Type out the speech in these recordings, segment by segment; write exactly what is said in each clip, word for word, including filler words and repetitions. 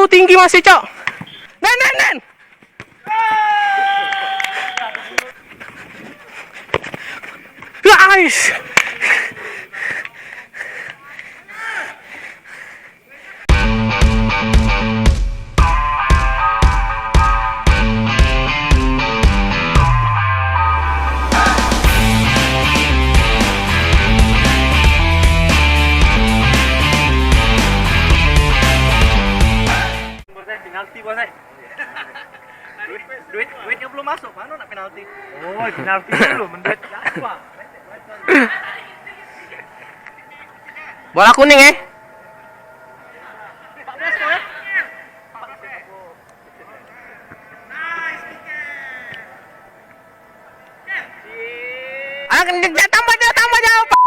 Tinggi masih, Cok. Den, den, den. Guys. Bos, eh, penalti, bos, eh. Duit, duit, duitnya belum masuk, mana nak penalti? Oh, penalti dulu, menduit apa? Bola kuning, eh. Empat belas kau, eh? Ah, tambah jauh, tambah jauh, Pak.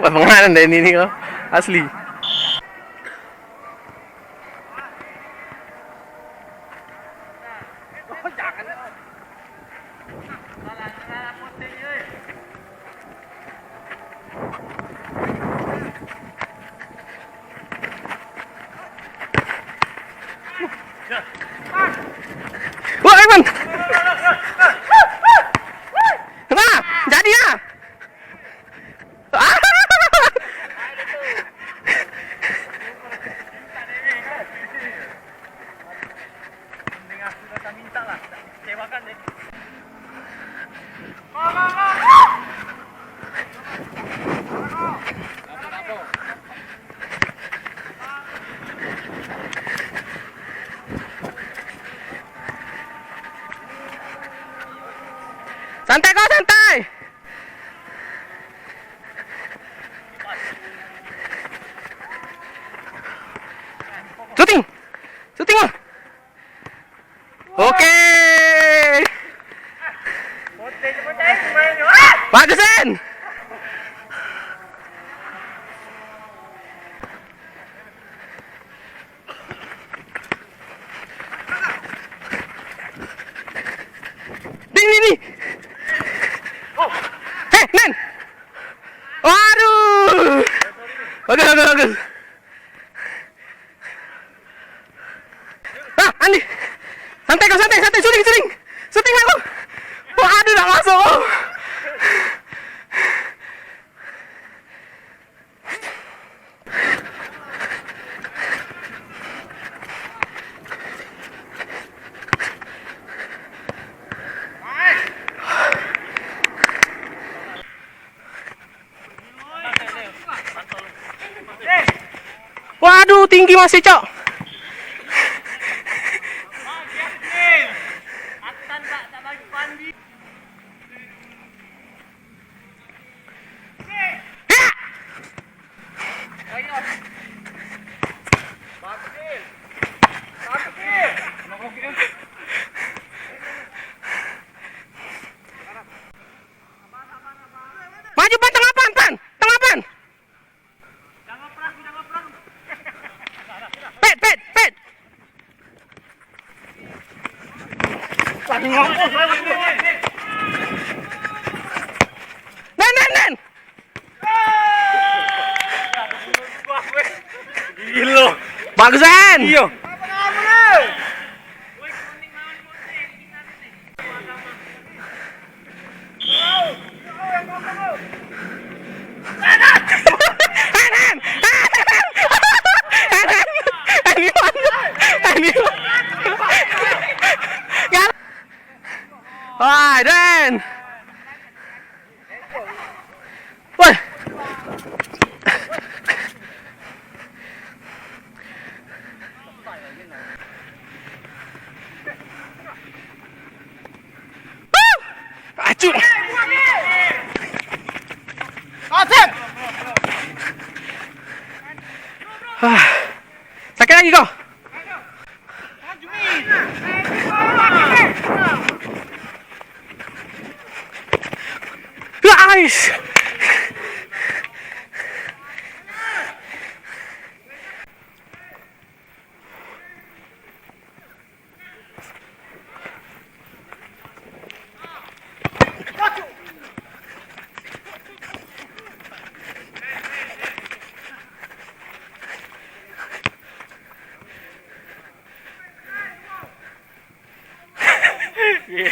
Wah, penganan deh ini nih, kau. Asli. Wah, Evan. Nah, jadi ya. Mending aku dah tak minta lah, tak kecewakan deh. Santai kau, santai. Syuting. Syuting, ah. Oke. Bagus, Sen. Ding, ding, ding. Hei, Nen. Waduh. Bagus, bagus, bagus. Ah, Andi. Santai kau, santai, santai. Syuting, syuting. Syuting aku. Waduh, tak masuk. Waduh, tinggi masih, Cok. Maju, Pan, tengah, Pan, Pan, tengah, Pan. Pet, pet, pet. Nen, nen, nen. Gilo. Bagusan. Iyo. Wah, Den. Woi. Acu. Ah. Sakit lagi kau? Ais. Iya.